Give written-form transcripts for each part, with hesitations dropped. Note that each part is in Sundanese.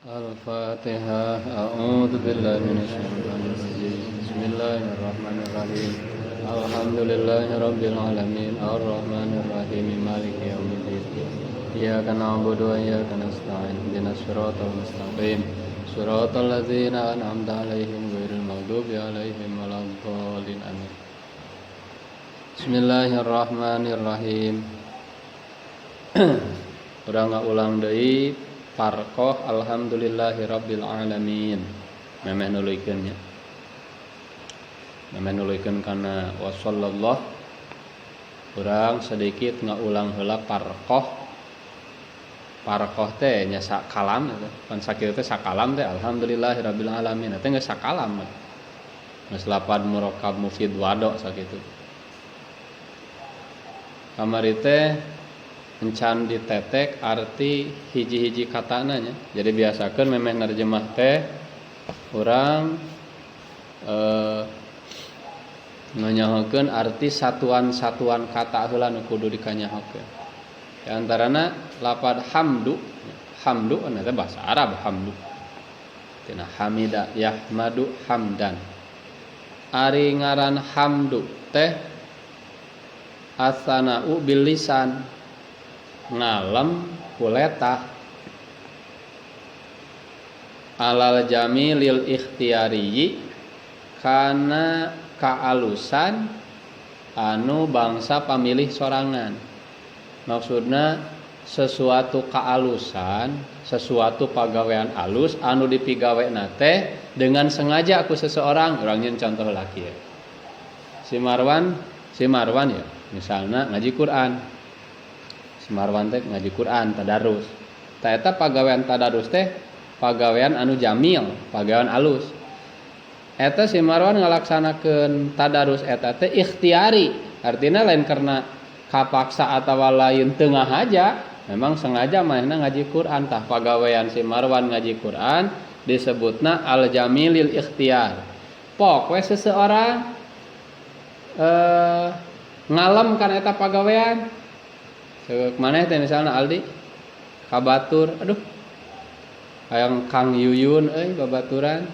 Al-Fatihah. A'udzu billahi minasyaitonir rajim. Bismillahirrahmanirrahim. Alhamdulillahi rabbil alamin arrahmanir rahim maliki yaumiddin. Iyyaka na'budu wa iyyaka nasta'in. Ihdinas siratal mustaqim. Siratal ladzina an'amta 'alaihim ghairil maghdubi 'alaihim waladdallin. Amin. Bismillahirrahmanirrahim. Urang ngaulang deui parkoh alhamdulillahi rabbil alamin. Memeh nuluykeun nya. Memeh nuluykeun kana wa sallallahu, urang sedikit ngaulang heula parkoh. Parkoh teh nya sakalam eta. Pan sakieu teh sakalam teh alhamdulillahi rabbil alamin. Teh geus sakalam. Geus lapad murakkab mufid wado sakitu. Kamari teh encan ditetek arti hiji-hiji katana nya. Jadi biasakeun memeh nerjemah teh urang nganyahokeun arti satuan-satuan kata heula nu kudu dikanyahokeun. Di antarana lapad hamdu. Hamdu eta bahasa Arab hamdu. Tina hamida yahmadu hamdan. Ari ngaran hamdu teh asana'u bil lisan, ngalem kuletah, alal jamilil ikhtiyari kana kaalusan anu bangsa pamilih sorangan. Maksudna sesuatu kaalusan, sesuatu pagawean alus anu dipigawena teh dengan sengaja ku seseorang. Urang nyeun contoh laki ya. Si Marwan, si Marwan ya, misalnya ngaji Quran. Si Marwan teh ngaji Quran tadarus. Ta eta pagawean tadarus teh pagawean anu jamil, pagawean alus. Eta si Marwan ngalaksanakeun tadarus eta teh ikhtiari, artinya lain karena kapaksa atau lain tengah aja, memang sengaja manehna ngaji Quran. Tah, pagawean si Marwan ngaji Quran disebutna al jamilil ikhtiar. Pok we seseorang ngalem kan eta pagawean. Ceuk maneh teh misalna Aldi kabatur, aduh, hayang Kang Yuyun euy babaturan.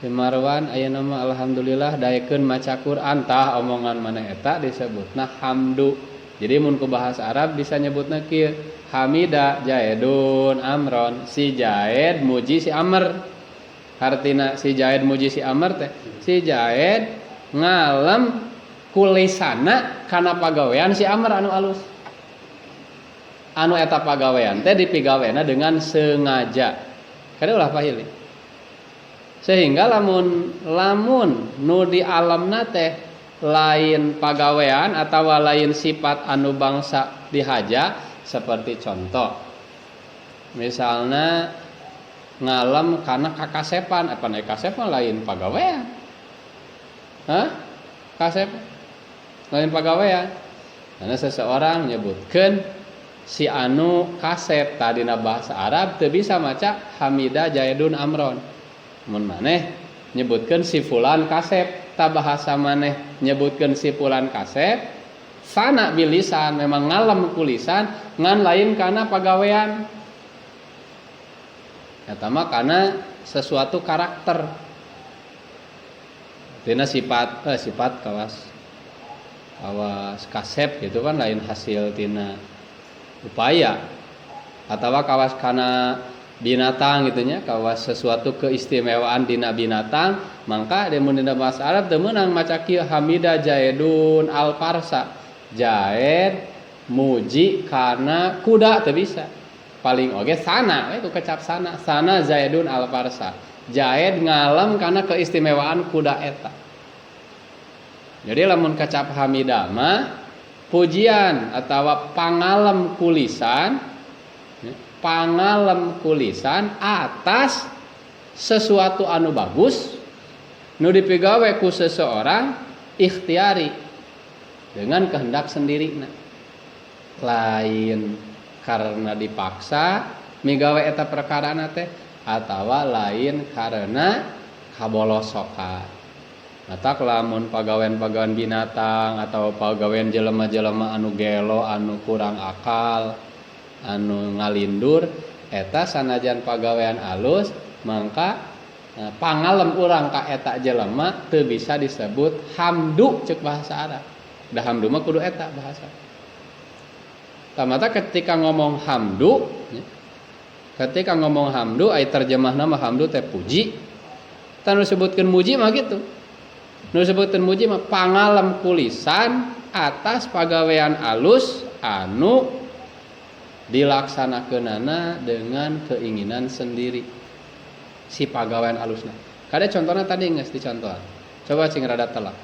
Si Marwan ayeuna mah alhamdulillah daekeun maca Quran. Tah, omongan maneh eta disebutna hamdu. Jadi mun ku bahasa Arab bisa nyebutna kieu: hamida Jaidun Amron, si Jaid muji si Amr. Hartina si Jaid muji si Amr teh si Jaid ngalem kulisana kana pagawean si Amr anu alus, anu eta pagawean teh dipigawena dengan sengaja. Kada ulah pahili, sehingga lamun lamun nu di alamna teh lain pagawean atau lain sifat anu bangsa dihaja, seperti contoh misalnya ngalem karena kakasepan, apa naik kasepan lain pagawean? Hah? Kasep lain pagawean, karena seseorang nyebutkan si anu kasep tadina bahasa Arab teu bisa maca hamida Jaidun Amron. Mun maneh nyebutkan si fulan kasep, tak bahasa maneh nyebutkan si fulan kasep sana bilisan, memang ngalem kulisan, ngan lain karena pagawean, eta mah karena sesuatu karakter. Tina sifat, sifat kawas kawas kasep gitu kan lain hasil tina upaya, atau kawas kana binatang gitu nya, kawas sesuatu keistimewaan dina binatang. Mangka mun dina bahasa Arab teu meunang maca kieu: hamida Jaidun al farsa, Jaid muji karena kuda, teu bisa. Paling oge sana we ku kecap sana, sana Zaidun al farsa, Jaid ngalem karena keistimewaan kuda eta. Jadi lamun kecap hamida mah pujian atau pangalem kulisan, pangalem kulisan atas sesuatu anu bagus nu dipigawe ku seseorang ikhtiari, dengan kehendak sendiri, nah, lain karena dipaksa migawe eta perkara teh atau lain karena kabolosokan. Matak lamun pagawean-pagawean binatang atau pagawean jelema-jelema anu gelo, anu kurang akal, anu ngalindur, Eta sanajan pagawean alus mangka pangalem urang ka eta jelema teu bisa disebut hamdu cek bahasa Arab. Da hamdu mah kudu eta bahasa. Tamata ketika ngomong hamdu, ketika ngomong hamdu ai terjemahna mah hamdu teh puji. Tah nu disebutkeun muji mah gitu. Nu disebutkeun muji mah pangalem kulisan atas pagawean alus anu dilaksanakeunana dengan keinginan sendiri si pagawean alusna. Kade contohna tadi geus dicontohan. Coba cing rada telak.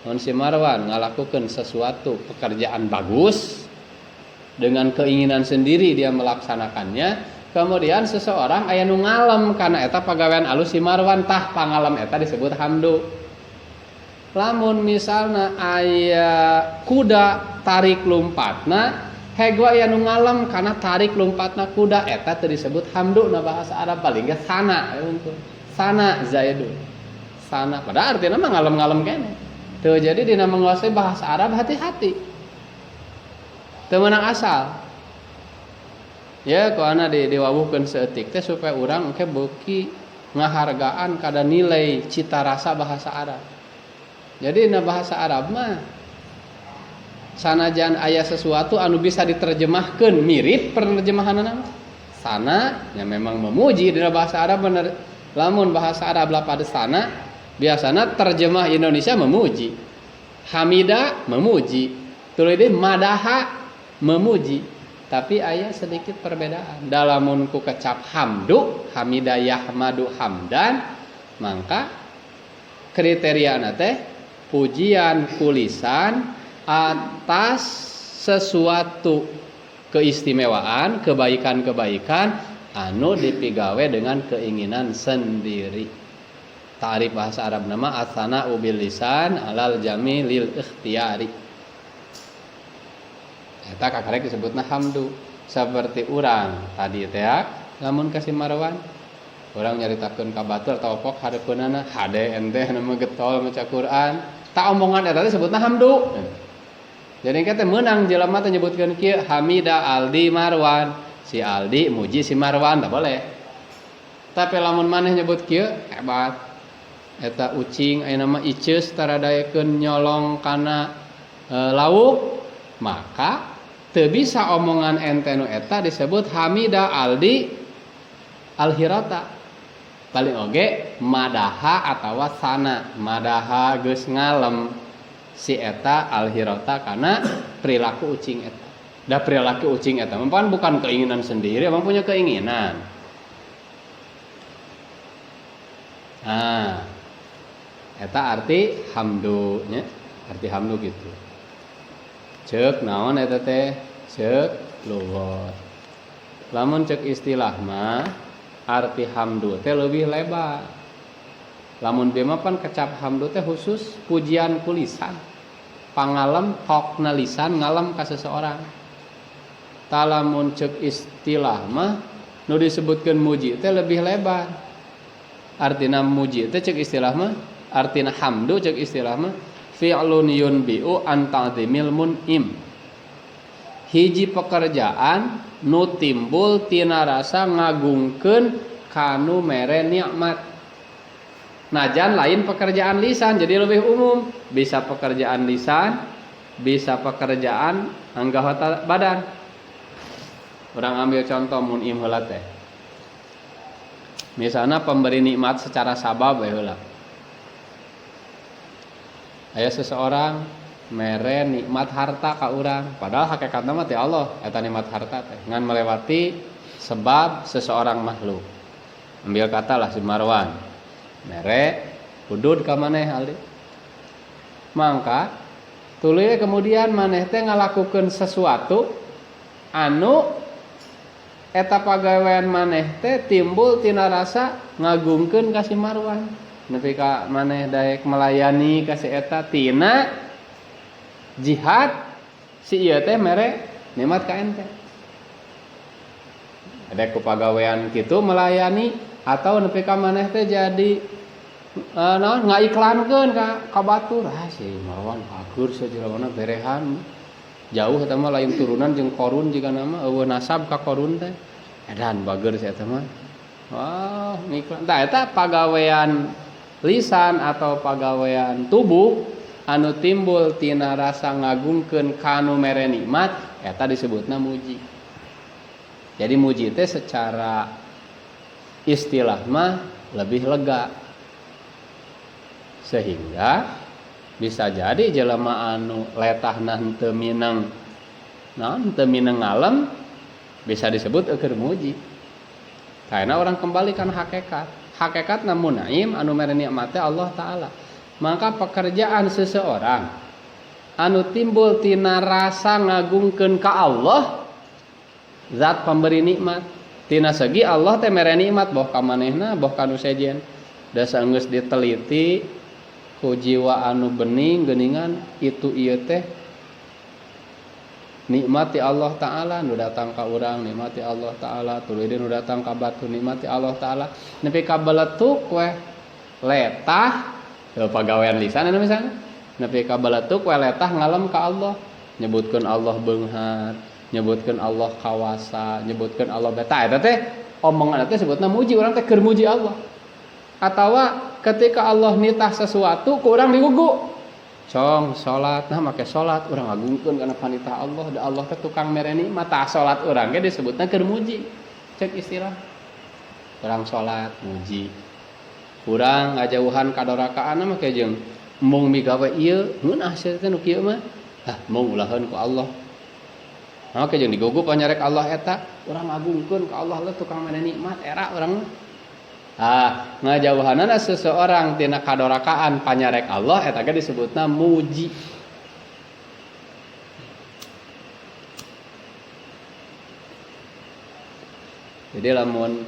Mun si Marwan ngalakukeun sesuatu pekerjaan bagus dengan keinginan sendiri dia melaksanakannya, kemudian seseorang aya nu ngalem karena eta pagawean alus si Marwan, tah pangalem eta disebut hamdu. Lamun misalna aya kuda tarik lumpatna, heg we aya nu ngalem karena tarik lumpatna kuda, eta teu disebut hamdu na bahasa Arab, paling ge sana untung. Sana zaidun. Sana padahal artinya mah ngalem-ngalem keneh. Tuh jadi dina menguasai bahasa Arab hati-hati. Teu meunang asal. Ya ku ana diwawuhkeun saeutik teh supaya urang engke beuki ngahargaan kada nilai cita rasa bahasa Arab. Jadi na bahasa Arab mah sanajan aya sesuatu anu bisa diterjemahkeun mirip penerjemahanna mah. Sana ya memang memuji dina bahasa Arab bener. Lamun bahasa Arab lapad sana biasana terjemah Indonesia memuji. Hamida memuji. Tuluy deui madaha memuji. Tapi aya sedikit perbedaan. Dalamun ku kecap hamdu, hamida yahmadu hamdan, mangka kriteriana teh pujian kulisan atas sesuatu keistimewaan, kebaikan-kebaikan anu dipigawe dengan keinginan sendiri. Ta'rif bahasa Arab nama atsana bil lisan alal jamilil ikhtiyari. Eta kakarek disebutna hamdu. Seperti urang tadi teh lamun ka si Marwan urang nyaritakeun ka batur atawa pok hareupeunana hade ente nama getol maca Quran, tak omongan eta teh disebutna hamdu. Jadi engke teh meunang jelema teh nyebutkeun kieu hamida Aldi Marwan, si Aldi muji si Marwan, tak boleh. Tapi lamun maneh nyebut kieu hebat. Eta ucing aya nama Iceus taradaekeun nyolong kana lauk, maka teu bisa omongan ente nu eta disebut hamida Aldi alhirata. Paling oge madaha atawa sana, madaha geus ngalem si eta alhirata karena perilaku ucing eta. Da perilaku ucing eta mah kan bukan keinginan sendiri, emang punya keinginan. Nah, eta arti hamdu nya, arti hamdu gitu. Ceuk naon eta teh? Ceuk lughur. Lamun ceuk istilah mah arti hamdu teh leuwih lebar. Lamun bieu mah pan kecap hamdu teh khusus pujian ku lisan. Pangalem hokna lisan ngalem ka seseorang. Tah lamun ceuk istilah mah nu disebutkeun muji teh lebih lebar. Artina muji teh ceuk istilah mah, artina hamdu ceuk istilah mah fi'lun yunbi'u an ta'zimil mun'im. Hiji pekerjaan nu timbul tina rasa ngagungkeun kanu mere nikmat. Najan lain pekerjaan lisan, jadi lebih umum. Bisa pekerjaan lisan, bisa pekerjaan anggota badan. Urang ambil contoh mun'im heula teh. Misalnya pemberi nikmat secara sabab we heula. Aya seseorang mere nikmat harta ka urang, padahal hakikatna mah ti Allah eta nikmat harta teh, ngan melewati sebab seseorang makhluk. Ambil kata lah si Marwan mere hudud ka maneh Aldi. Mangka tuluy kemudian maneh teh ngalakukeun sesuatu anu eta pagawean maneh teh timbul tina rasa ngagungkeun ka si Marwan. Nepi ka maneh daek melayani ka si eta tina jihad si ieu teh mere nikmat ka ente. Ada ku pagawean kitu melayani atau nepi ka maneh teh jadi naon ngaiklankeun ka batur. Ah si Marwan agur sajeroana berehan. Jauh eta mah lain turunan jeung Korun jigana mah eueuh nasab ka Korun teh. Edan bager si eta mah. Wah, ngiklan. Tah eta pagawean lisan atau pagawean tubuh anu timbul tina rasa ngagungkeun ka nu mere nikmat eta disebutna muji. Jadi muji teh secara istilah mah lebih lega. Sehingga bisa jadi jelema anu letahna henteu mineng naon henteu mineng ngalem bisa disebut eueuh muji. Karena orang kembali kan hakikat. Hakikat namun naim anu mere nikmat teh Allah Ta'ala. Maka pekerjaan seseorang anu timbul tina rasa ngagungkeun ka Allah zat pemberi nikmat. Tina segi Allah teh mere nikmat boh ka manehna boh ka nu sejen. Da saenggeus diteliti ku jiwa anu bening geuningan itu ieu teh nikmati Allah Ta'ala nu datang ka urang nikmati Allah Ta'ala tuluy nu datang ka batu nikmati Allah Ta'ala nepi ka beletuk we letah pagawean lisan anu misalna nepi ka beletuk we letah ngalem ka Allah nyebutkeun Allah beunghar nyebutkeun Allah kawasa nyebutkeun Allah beta eta teh omongan teh sebutna muji urang teh keur muji Allah atawa ketika Allah nitah sesuatu ku urang digugu cong salat nah make salat urang agungkeun kana panitah Allah da Allah teh tukang mere nikmat tah salat urang ge disebutna keur muji cek istilah urang salat muji urang ngajauhan kadorakaan mah make jeung embung migawe ieu ngeunah sia teh nu kieu mah ah embung ulaheun ku Allah nah make jeung digugu panyarek Allah eta urang agungkeun ka Allah lah tukang mere nikmat era urang mah. Ah, ngajauhanana seseorang tina kadorakaan panyarek Allah eta ge disebutna muji. Jadi lamun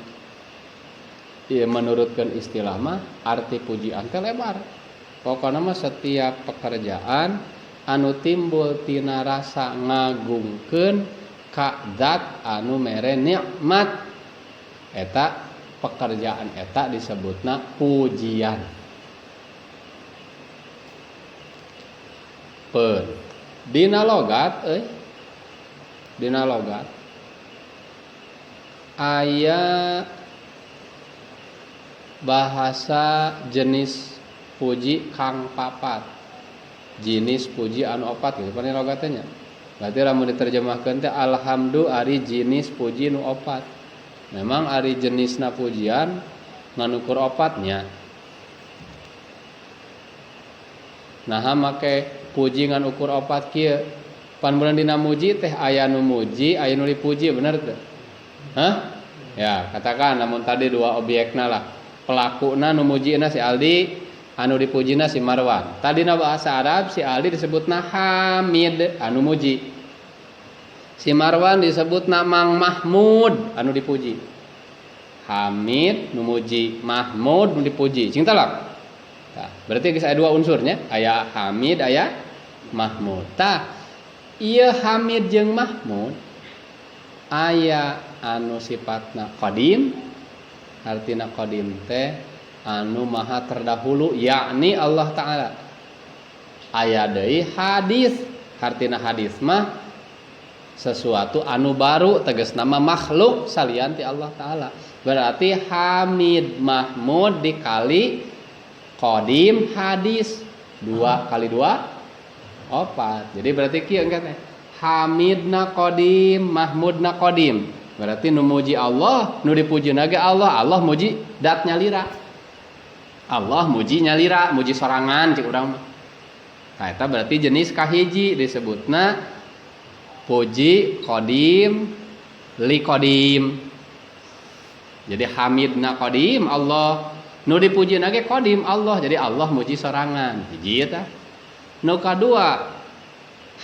ieu menurutkeun istilah mah arti pujian teh lebar. Pokona mah setiap pekerjaan anu timbul tina rasa ngagungkeun ka zat anu mere nikmat eta pekerjaan eta disebutna pujian. Pen dina logat euy dina logat aya bahasa jenis puji kang papat. Jenis puji anu opat gitu pan logat teh nya. Berarti lamun diterjemahkeun teh alhamdu ari jenis puji nu opat. Memang ari jenisna pujian nganukur opatnya. Nah make puji ngan ukur opat kieu. Pan bulan dina muji teh aya nu muji, aya nu dipuji bener teu? Hah? Ya, katakan namun tadi dua obyekna lah. Pelakuna nu mujina si Aldi, anu dipujina si Marwan. Tadina bahasa Arab si Aldi disebutna Hamid anu muji. Si Marwan disebutna Mang Mahmud anu dipuji. Hamid nu muji, Mahmud nu dipuji. Cing talak. Tah, berarti geus aya dua unsurnya, aya Hamid, aya Mahmud. Tah, ieu Hamid jeung Mahmud aya anu sifatna qadim, artina qadim teh anu maha terdahulu yakni Allah Ta'ala. Aya deui hadis, artina hadis mah sesuatu anu baru tegas nama makhluk salian ti Allah Ta'ala. Berarti Hamid Mahmud dikali qadim hadis 2 kali 2 4. Jadi berarti kieu engke teh Hamidna qadim Mahmudna qadim. Berarti nu muji Allah, nu dipuji ge Allah, Allah muji dat nyalira. Allah muji nyalira, muji sorangan cik urang mah. Nah eta berarti jenis kahiji disebutna puji qadim li qadim. Jadi hamidna qadim Allah, nu dipujina ge qadim Allah. Jadi Allah muji sorangan. Hiji eta. Nu kadua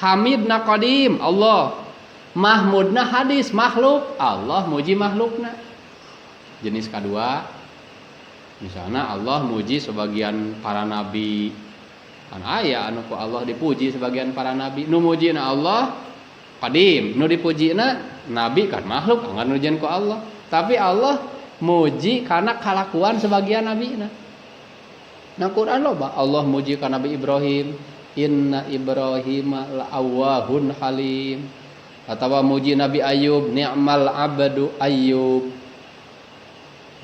hamidna qadim Allah, mahmudna hadis makhluk, Allah muji makhlukna. Jenis kadua misalnya Allah muji sebagian para nabi. Kan aya anu ku Allah dipuji sebagian para nabi. Nu mujina Allah qadim, nu dipujina nabi kan makhluk anggar nujian ku Allah. Tapi Allah muji karena kalakuan sebagian nabina. Nah Quran loba Allah muji ka Nabi Ibrahim, inna Ibrahima la'awwahun halim. Atawa muji Nabi Ayub, ni'mal abdu Ayub.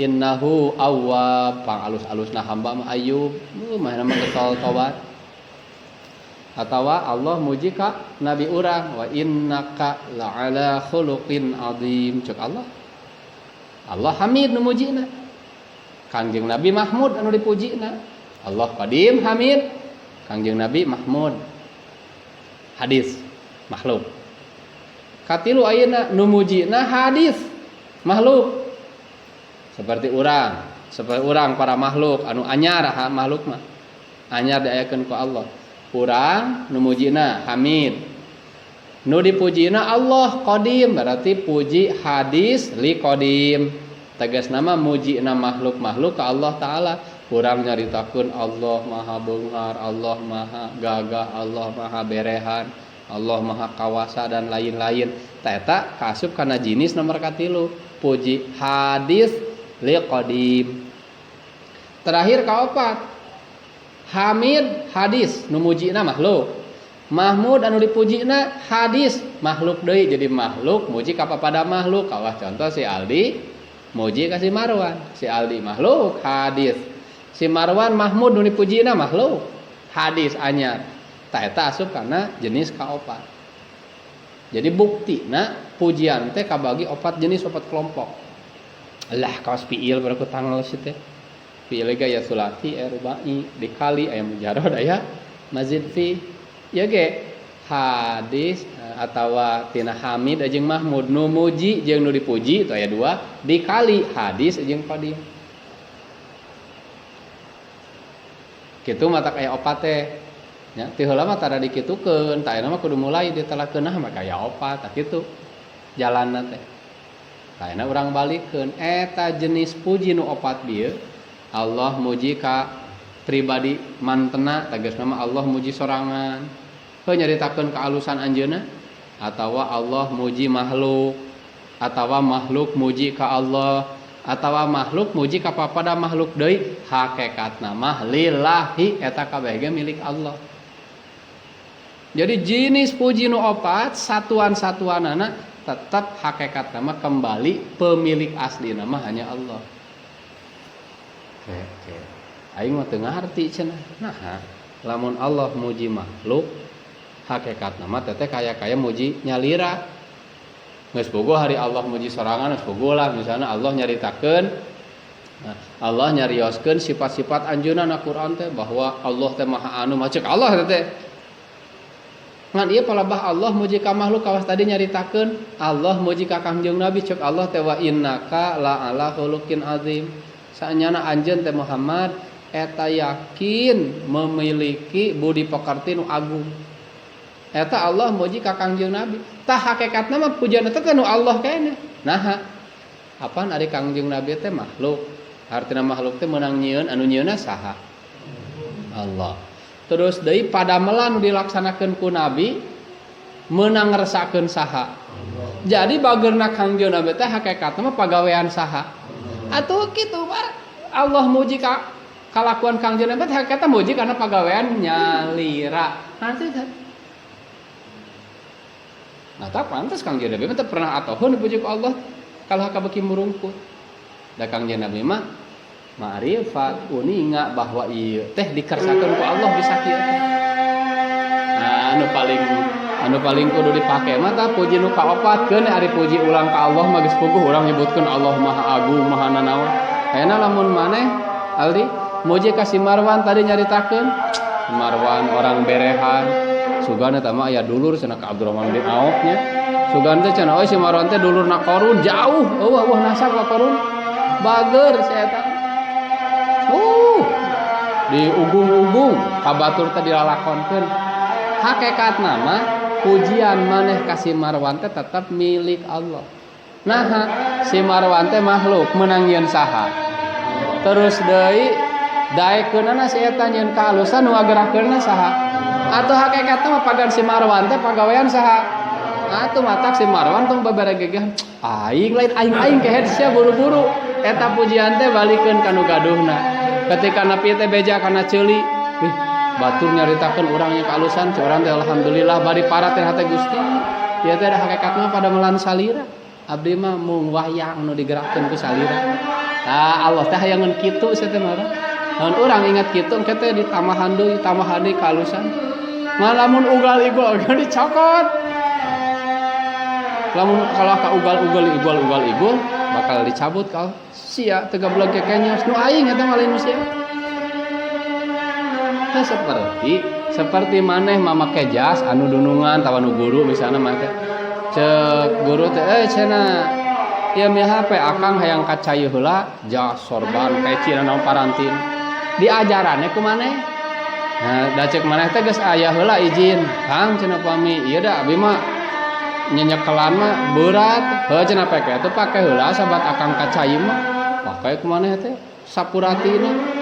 Innahu awwab, pang alus-alusna hamba mah Ayub, mah nama getol tobat. Atawa Allah muji ka Nabi urang, wa innaka la'ala khuluqin azim, cek Allah. Allah Hamid nu mujina. Kangjeng Nabi Mahmud anu dipujina. Allah Qadim Hamid, Kangjeng Nabi Mahmud. Hadis makhluk. Katilu ayeuna nu mujina hadis makhluk. Seperti urang para makhluk anu anyar ha makhluk mah. Anyar diayakeun ku Allah. Urang nu mujina Hamid. Nu dipujina Allah Qadim, berarti puji hadis li Qadim. Tegas nama mujina makhluk-makhluk ka Allah Ta'ala. Urang nyaritakeun Allah Maha Beunghar, Allah Maha Gagah, Allah Maha Berehan, Allah Maha Kawasa dan lain-lain. Ta eta kaasup kana jenis nomor katilu, puji hadis li Qadim. Terakhir kaopat, Hamid hadis nu mujina makhluk. Mahmud anu dipujina hadis makhluk deui, jadi makhluk muji ka papada makhluk. Kawah contoh si Aldi muji ka si Marwan, si Aldi makhluk hadis. Si Marwan Mahmud nu dipujina makhluk hadis anyar. Ta eta asup kana jenis kaopat. Jadi buktina pujian teh kabagi opat jenis, opat kelompok. Lah kawas fiil berku tanggal si teh. Fiil ge aya sulasi, aya rubai, dikali aya mujarrad, aya mazid fi. Ya ge hadis atawa tina Hamid jeung Mahmud nu muji jeung nu dipuji itu aya dua, dikali hadis jeung qadim. Kitu matak aya opat teh. Nya ti heula mah tara dikitukeun, tah ayeuna mah kudu mulai ditelakeun nah mah aya opat tah kitu jalanna teh. Tah ayeuna urang balikeun eta jenis puji nu opat bieu Allah muji ka pribadi mantena, tegasna mah Allah muji sorangan. Heuh nyaritakeun kaalusan anjeunna atawa Allah muji makhluk atawa makhluk muji ka Allah atawa makhluk muji ka papada makhluk deui, hakikatna mah lillahi eta kabeh ge milik Allah. Jadi jenis puji nu opat satuan-satuanana tetap hakikatna mah kembali pemilik aslina mah hanya Allah. Oke. Aing mah teu ngarti cenah. Nah, lamun Allah muji makhluk hakikatna mah teteh kaya-kaya muji nyalira. Geus bogo hari Allah muji sorangan geus bogo lah, misalnya Allah nyaritakeun, nah, Allah nyarioskeun sifat-sifat anjeunna na Quran teh bahwa Allah teh maha anu mah cek Allah teh. Ngan ieu palebah Allah muji ka makhluk kawas tadi nyaritakeun Allah muji ka Kangjeng Nabi cek Allah teh wa innaka la ala khuluqin azim. Saenyana anjeun teh Muhammad eta yakin memiliki budi pekerti nu agung. Eta Allah muji ka Kangjeng Nabi. Tah hakikatna mah pujian eta teh nu Allah keneh. Naha? Apaan ari Kangjeng Nabi teh makhluk. Artina makhluk teh meunang nyieun, anu nyieunna saha? Allah. Terus deui padamelan nu dilaksanakeun ku Nabi meunang ngresakeun saha? Jadi bageurna Kangjeng Nabi teh hakikatna mah pagawean saha? Atuh kitu bar Allah muji ka kalakuan Kangjeng Nabi teh hakikatna muji karena pagawean nyalira. Nanti teh nah tak pantas Kangjeng Nabi mah teu pernah atohun dipuji ku Allah kalah ka beuki murungkut. Da Kangjeng Nabi mah ma'rifat uninga bahwa ieu teh dikersakeun ku Allah bisa kieu teh. Nah, anu paling kudu dipake mah tah puji nu kaopatkeun ari puji ulang ka Allah mah geus puguh urang nyebutkeun Allah Maha Agung Maha nanaon. Ayeuna lamun maneh Aldi muji ka si Marwan tadi nyaritakeun Marwan orang berehan sugan eta mah aya dulur cenah ka Abdurrahman bin Auf nya. Sugan teh cenah euy si Marwan teh dulurna Qarun jauh eueuh eueuh nasab ka Qarun. Bager si eta. Di ugung-ugung ka batur teh dilalakonkeun. Hakikatna mah pujian maneh ka si Marwan teh tetep milik Allah. Naha si Marwan teh makhluk meunang nyieun saha. Terus deui daekeunana si eta nyieun kaalusan nu ngagerakeunna saha. Atuh hakikatna mah pagan si Marwan teh pagawean saha. Atuh matak si Marwan tong babaregegeh aing lain aing-aing kehed sia buru-buru. Eta pujian teh balikeun ka nu gaduhna. Ketika Nabi teh beja kana ceuli, wih batur nyaritakeun urang nya kaalusan, urang teh alhamdulillah bari parat teh hate Gusti. Ieu teh ada hakikatna padamelan salira. Abdi mah mung wayang nu digerakkeun ku salira. Tah Allah teh hayangeun kitu sia teh mah. Lamun urang ingat kitu engke teh ditambahan deui, tambahan deui kahalusan. Mah lamun ugal igul oge dicokot. Lamun kalau ka ugal ugal igul ugal igul bakal dicabut kal sia teu gablek kekenyos nu aing eta mah lain nu sia. Tah seperti maneh mamake jas anu dunungan tawa nu guru misalna mah teh. Cek guru teh cenah ieu mi HP akang hayang ka cai heula jas sorban peci naon parantin. Diajarannya ku maneh. Nah, da cek maneh teh geus aya heula izin. Kang cenah pami ieu da abi mah nyenyekelan mah berat. Heuh cenah peke teh pake heula sabat akang ka cai mah. Pake ku maneh teh sapuratina.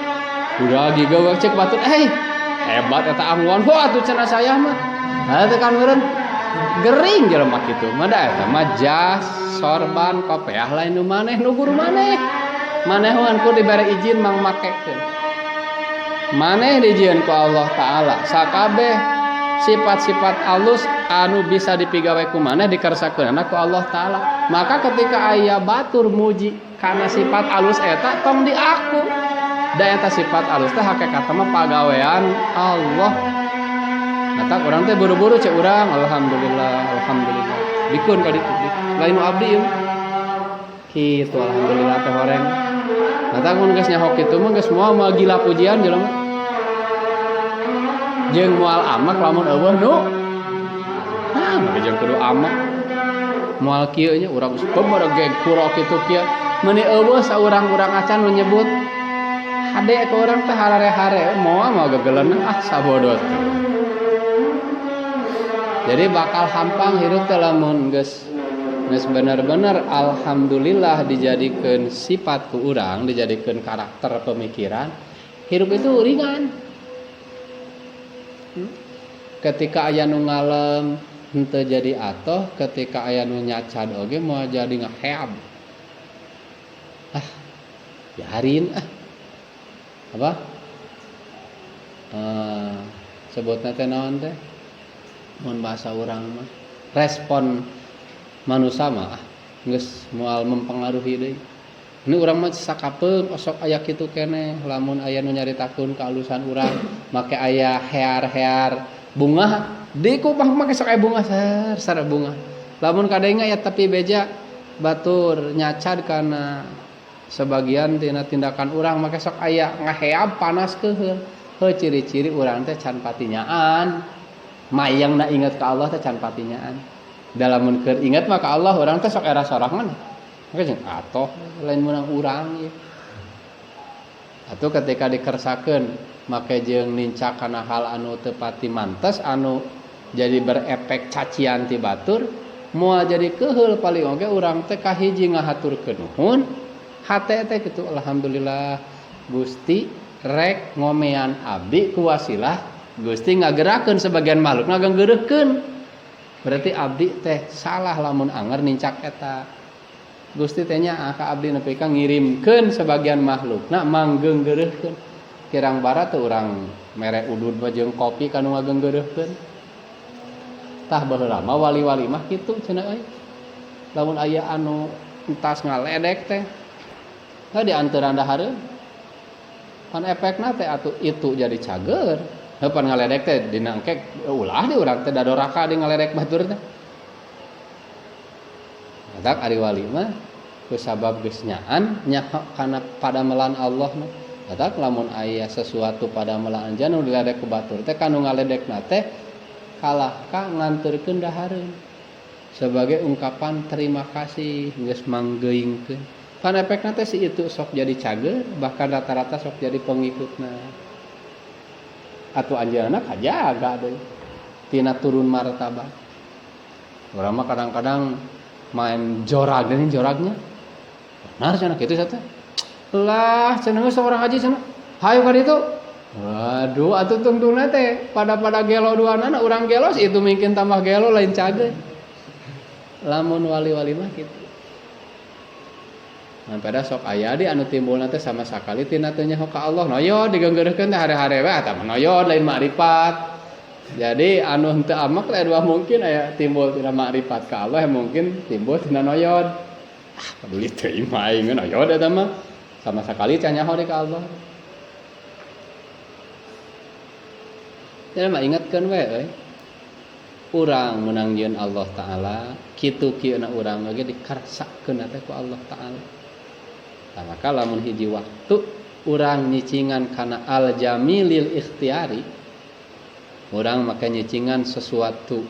Udah giga cek batur hebat eta angguan. Wah atuh cenah saya mah. Nah teh kan meureun gering jelema kitu mah da eta mah jas sorban kopeah lain nu maneh nu guru maneh. Maneh wan ku dibere izin mang makekeun. Maneh dijieun ku Allah Taala sakabeh sifat-sifat alus anu bisa dipigawe ku maneh dikersakeunana ku Allah Taala. Maka ketika aya batur muji kana sifat alus eta tong diaku. Da eta sifat alus teh hakikatna mah pagawean Allah. Matak urang teh buru-buru cek urang alhamdulillah alhamdulillah. Bikeun ka ditu lain nu abdi ieu. Kitu alhamdulillah teh horeng. Matak mun geus nyaho kitu mah geus moal moal gila pujian jelema. Jeung moal amak lamun eueuh nu ah mah jeung kudu amak. Moal kieu nya urang geus bebergeg puro kitu kieu. Meuni eueuh saurang-urang acan nu nyebut hade ke urang teh harare-hare moal moal gegeleuna ah sabodot. Jadi bakal hampang hirup teh lamun geus bener-bener alhamdulillah dijadikeun sifat ku urang, dijadikeun karakter pemikiran, hirup itu ringan. Ketika aya nu ngalem henteu jadi atoh, ketika aya nu nyacad oge moal jadi ngaheab. Ah, biarin ah. Apa? Sebutna teh naon teh? Mun bahasa urang mah respon manusia mah ah, geus moal mempengaruhi deui. Ini urang mah sakapeung osok aya kitu keneh lamun aya nu nyaritakeun kealusan urang make aya hear-hear bunga di ku mah make sok aya bunga ser ser bunga. Lamun kadenge aya tepi beja batur nyacad kana sebagian tina tindakan urang make sok aya ngaheab panas keuheul. Heuh ciri-ciri urang teh can patinyaan. Mayangna inget ka Allah teh can patinyaan. Dalam keur inget mah ka Allah urang teh sok era sorangan. Maka jeung atoh lain meunang urang ieu. Atuh ketika dikersakeun make jeung nincak kana hal anu teu pati mantes anu jadi berefek cacian ti batur moal jadi keuheul paling oge urang teh kahiji ngahaturkeun nuhun hate teh kitu alhamdulillah Gusti rek ngomean abdi ku wasilah Gusti ngagerakeun sebagian makhluk ngaganggeureuhkeun. Berarti abdi teh salah lamun anger nincak eta. Gusti teh nya ka abdi nepi ka ngirimkeun sebagian makhlukna manggeunggeureuhkeun. Kirang bara teh urang mere udud mah jeung kopi kanu ngaganggeureuhkeun. Tah baheula mah wali-wali mah kitu cenah euy. Lamun aya anu entas ngaledek teh tah dianteran dahareun. Pan efekna teh atuh itu jadi cager. Heuh pan ngaledek teh dina engke ulah di urang teh dadoraka di ngaledek batur teh. Matak ari wali mah kusabab geus nyaan nyaho kana padamelan Allah mah. Matak lamun aya sesuatu padamelan anjeun nu diledek ku batur teh kanu ngaledekna teh kalah ka nganterkeun dahareun. Sebagai ungkapan terima kasih geus manggeuingkeun. Pan efekna teh si itu sok jadi cager bahkan rata-rata sok jadi pengikutna. Atuh anjeunna kajaga deui tina turun martabat. Urang mah kadang-kadang main jorag deui joragnya. Benar cenah kitu sia teh. Lah cenah geus orang haji cenah. Hayu ka ditu. Waduh atuh tungtungna teh pada-pada gelo duanana urang gelo itu mungkin tambah gelo lain cager. Lamun wali-wali mah kitu. Nah, pada sok aya di anu timbulna teh sama sakali tina teu nyaho ka Allah. Noyod digeunggeureuhkeun teh hare-hare we eta mah noyod lain makrifat. Jadi anu henteu amek teh dua mungkin aya timbul tina makrifat ka Allah, mungkin timbul tina noyod. Ah, peduli teuing mah aing noyod eta mah. Sama sekali can nyaho ka Allah. Jadi mah ingatkeun we euy. Urang meunang jeung Allah Ta'ala, kitu kieu na urang ge dikarsakeun teh ku Allah Ta'ala. Tah maka lamun hiji waktu urang nyicingan kana al-jamilil ikhtiari, urang make nyicingan sesuatu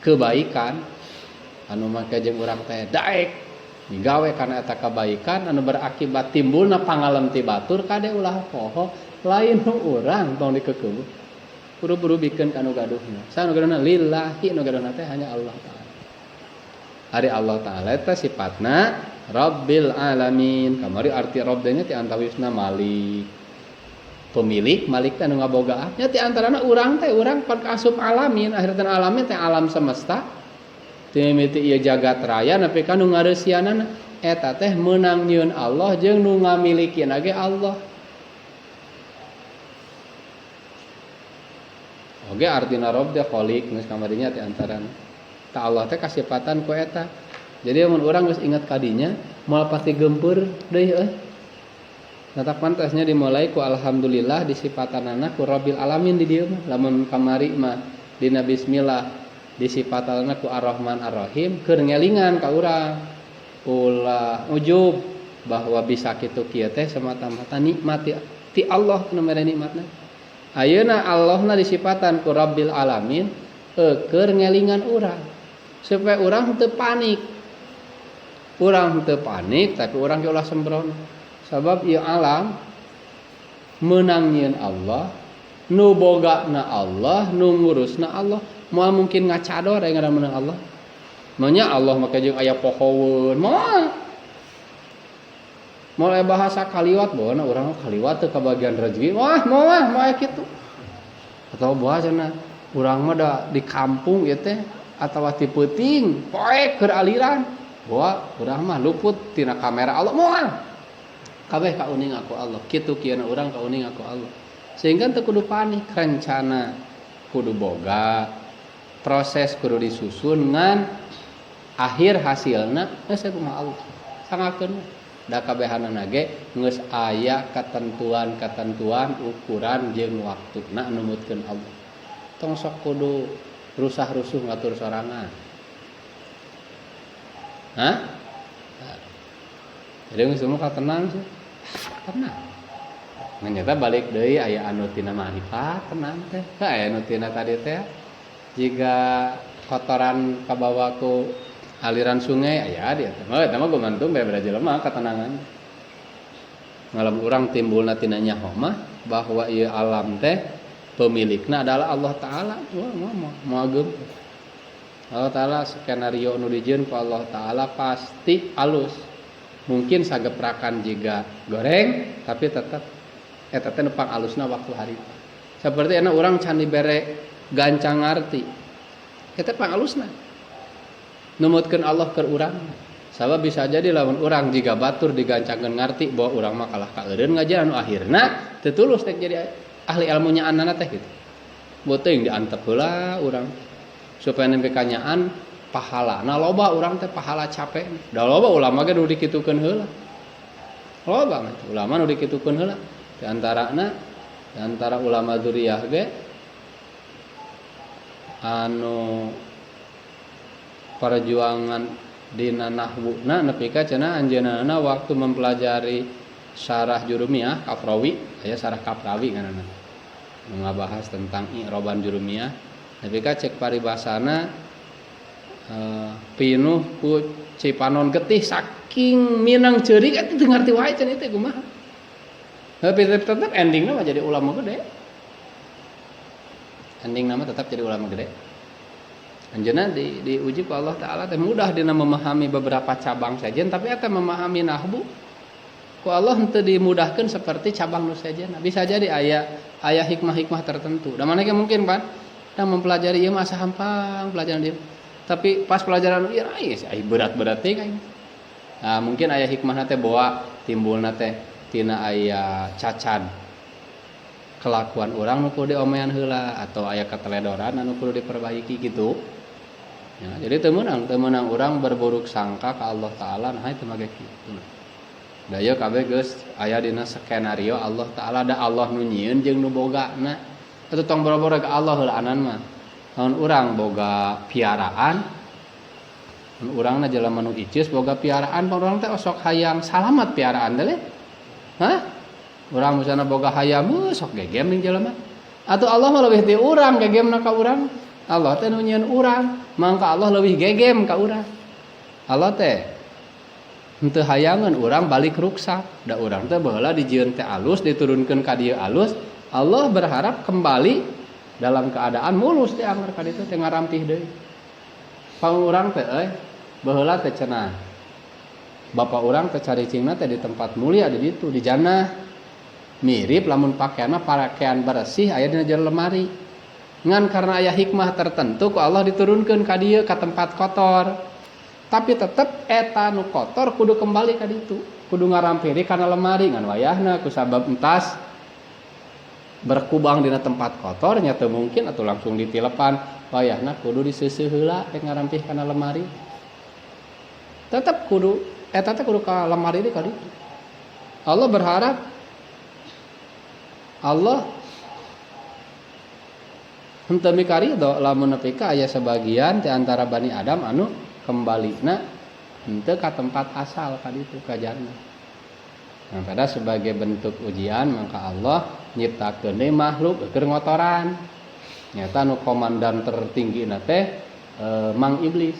kebaikan anu make jeung urang teh daek digawe kana eta kebaikan anu berakibat timbulna pangalem ti batur kade ulah poho lain nu urang tong dikeukeuh buru-buru bikeun ka nu gaduhna. Sa nu gaduhna lillahi, nu gaduhna teh hanya Allah Ta'ala. Ari Allah Ta'ala eta sifatna Rabbil alamin. Kamari arti Rabb teh nya ti antawisna malik. Pemilik, malik teh anu ngabogaan. Nya ti antarana urang teh urang pan kaasup alamin, akhirna alamin teh alam semesta. Ti mimiti ieu jagat raya nepi ka nu ngareusianana eta teh meunang nyieun Allah jeung nu ngamilikina ge Allah. Oge artina Rabb teh khaliq geus kamarinya ti antarana. Ta Allah teh kasipatan ku eta. Jadi mun urang geus ingat kadinya moal pasti gempur deui euy. Natak pantasnya dimulai ku alhamdulillah disipatanana ku Rabbil alamin di dieu mah. Lamun kamari mah dina bismillah disipatanana ku Ar-Rahman Ar-Rahim keur ngelingan ka urang. Ulah ujub bahwa bisa kitu kieu teh semata-mata nikmat ti Allah nu mere nikmatna. Ayeuna Allahna disipatan ku Rabbil alamin keur ngelingan urang supaya urang teu panik. Urang teu panik tapi urang ge ulah sembrono. Sabab ieu alam meunang nyieun Allah, nu bogana Allah, nu ngurusna Allah, moal mungkin ngacador aya ngaran meunang Allah. Manya Allah make jeung aya pohoeun, moal. Moal aya bahasa kaliwat, bawana urang kaliwat teu kabagian rezeki. Wah, moal moal kitu. Atawa bawa cenah urang mah da di kampung ieu teh atawa ti peuting, poek keur aliran. Bawa urang mah luput tina kamera Allah, moal. Kabeh kauning aku Allah, kitu kieu urang kauning aku Allah. Sehingga teu kudu panik, rencana kudu boga, proses kudu disusun ngan akhir hasilna geus kumaha Allah. Sangakeun da kabehanana ge geus aya ketentuan-ketentuan ukuran jeung waktuna numutkeun Allah. Tong sok kudu rusah-rusuh ngatur sorangan. Hah? Jadi geus semua tenang sih. Tenang. Ngan balik deui aya anu tina ma'rifat tenang teh. Aya anu tina tadi teh jiga kotoran kabawa ku aliran sungai aya dia teh. Mah eta mah gumantung beda jelema katenangan. Ngalam urang timbulna tina nyaho mah bahwa ieu alam teh pemilikna adalah Allah Ta'ala. Wah, moal ageum. Allah Ta'ala skenario nu dijieun ku Allah Ta'ala pasti alus. Mungkin sageprakan jiga goreng tapi tetep eta teh nu pangalusna waktu harita. Seperti enak urang can dibere gancang ngarti. Eta pangalusna. Numutkeun Allah keur urang. Sabab bisa jadi lamun urang jiga batur digancangkeun ngarti bahwa urang mah kalah ka eureun ngajar anu akhirna teu tulus teh jadi ahli ilmunya anana teh gitu. Beuteung diantep heula urang supaya nembe kanyaan pahalana loba urang teh pahala capek. Da loba ulama ge nu dikitukeun heula. Loba mah ulama nu dikitukeun heula. Di antarana di antara ulama dzurriyyah ge anu perjuangan dina nahwuna nepi ka cenah anjeunna waktu mempelajari syarah Jurumiyah Kafrawi, aya syarah Kafrawi ngaranna. Nu ngabahas tentang i'roban Jurumiyah nepi ka cek paribasana pinuh ku cipanon getih saking minang ceurik eta teu ngarti wae cenah teh kumaha. Tapi tetep endingna mah jadi ulama gede. Endingna mah tetap jadi ulama gede. Anjeunna diuji ku Allah Ta'ala teh mudah dina memahami beberapa cabang sejen tapi eta memahami nahwu ku Allah henteu dimudahkeun seperti cabang nu sejen. Bisa jadi aya hikmah-hikmah tertentu. Da mana ge mungkin pan da mempelajari ieu mah asa hampang pelajaran ieu. Tapi pas pelajaran ieu ai berat-berat teh aing. Nah, mungkin aya hikmahna teh bawa timbulna teh tina aya cacad. Kelakuan urang nu kudu diomean heula atau aya keteledoran anu kudu diperbaiki gitu. Ya, jadi teu meunang urang berburuk sangka ka Allah Ta'ala, nah itu mah kitu. Da ieu kabeh geus aya dina skenario Allah Ta'ala, da Allah nu nyieun jeung nu bogana. Atuh tong boro-boro ka Allah heulaanan mah. Lamun urang boga piaraan, mun urangna jelema nu iceus boga piaraan, pan urang teh osok hayang salamat piaraan teh leh. Hah? Urang misalna boga hayam, sok gegem jeung jelema. Atuh Allah mah leuwih ti urang gegemna ka urang. Allah teh nu nyieun urang, mangka Allah leuwih gegem ka urang. Allah teh henteu hayangeun urang balik ruksak. Da urang teh baheula dijieun teh alus, diturunkeun ka dieu alus. Allah berharap kembali dalam keadaan mulus teh anggar ka ditu teh ngarampih deui. Pang urang teh euy, baheula teh cenah. Bapak urang teh caricingna teh di tempat mulia di ditu di jannah. Mirip lamun pakaianna pakaian bersih aya dina jero lemari. Ngan karena aya hikmah tertentu ku Allah diturunkeun ka dieu ka tempat kotor. Tapi tetep eta nu kotor kudu kembali ka ditu, kudu ngarampiri kana lemari ngan wayahna ku sabab entas berkubang dina tempat kotor nya teu mungkin atuh langsung ditilepan, wayahna kudu diseuseuh heula rek ngarampih kana lemari. Tetep kudu eta teh kudu ka lemari deui ka ditu. Allah berharap Allah henteu mikarido lamun nepi ka aya sebagian di antara Bani Adam anu kembalina henteu ka tempat asal ka ditu ka jannah. Nah, pada sebagai bentuk ujian maka Allah nyiptakeun deui makhluk keur ngotoran. Nyata nu komandan tertinggi na teh Mang Iblis.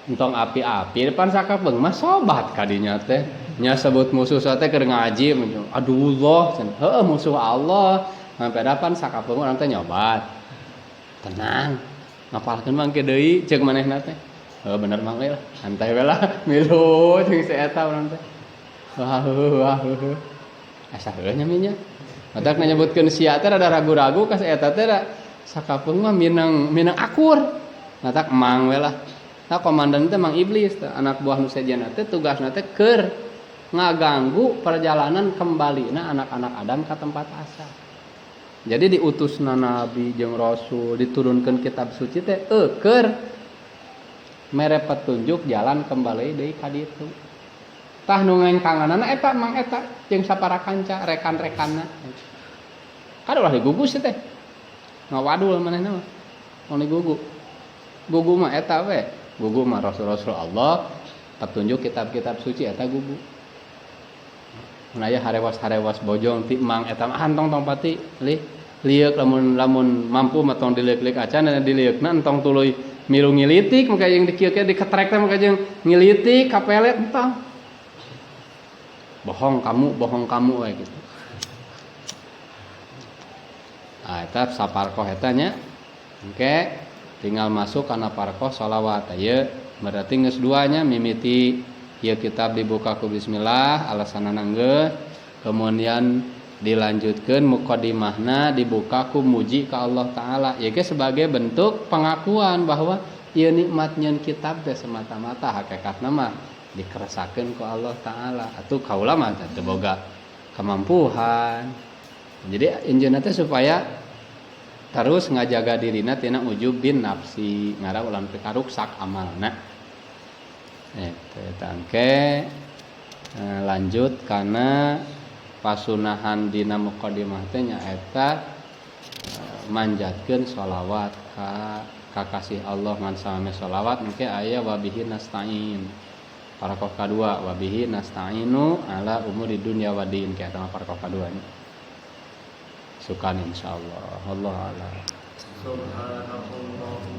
Entong api-api depan sakapeung mah sobat kadinya teh. Nya sebut musuh teh keur ngaji aduh Allah cenah. Heueuh musuh Allah. Sampai depan sakapeung urang teh nyobat. Tenang. Ngapalkeun mah engke deui ceuk manehna teh. Heuh bener mang euy lah. Santai we lah milu jeung si eta urang teh. Wah heuh wah heuh. Asa heueuh nya nya. Matak nyebutkeun sia teh rada ragu-ragu ka si eta teh sakapeung mah minang akur. Matak mang we lah. Nah komandan teh Mang Iblis teh anak buah nu sejenna teh tugasna teh keur ngaganggu perjalanan kembalina anak-anak Adam ka tempat asal. Jadi diutusna nabi jeung rasul, diturunkeun kitab suci teh keur mere petunjuk jalan kembali deui ka ditu. Tah nu ngengkanganana eta Mang eta jeung sapara kanca rekan-rekanna. Kan ulah digugu sih teh. Ngawadul manehna mah. Moal digugu. Gugu mah eta we. Gugu mah rasul-rasul Allah, petunjuk kitab-kitab suci eta gugu. Mun aya harewas-harewas bojong ti mang eta mah entong tong pati lih lieuk lamun mampu mah tong dilieuk-lieuk acan dan dilieukna entong tuluy milu ngilitik maka jeung dikieu diketrek teh maka jeung ngilitik kapelet entong. Bohong kamu we gitu. Ah eta saparkoh eta nya. Engke tinggal masuk kana parkoh sholawat. Ieu berarti geus duanya mimiti ieu kitab dibuka ku bismillah alasanana geus, kemudian dilanjutkeun mukadimahna dibuka ku muji ka Allah Ta'ala. Ieu ge sebagai bentuk pengakuan bahwa ieu nikmat nyeun kitab teh semata-mata hakikatna mah dikeresakeun ku Allah Ta'ala. Atuh kaula mah teu boga kemampuan. Jadi injeunna teh supaya terus ngajaga dirina tina ujub bin nafsi ngara ulah nepi ka ruksak amalna. Eta engke lanjut kana pasunahan dina mukadimah teh nyaeta manjatkeun sholawat ka kakasih Allah ngan sameme sholawat engke aya wabihi nasta'in. Parakoh kadua wabihi nasta'inu ala umuri dunya wadin kieu eta mah parakoh kadua nya. Sukan insyaallah. Allah a'lam. Subhanallah.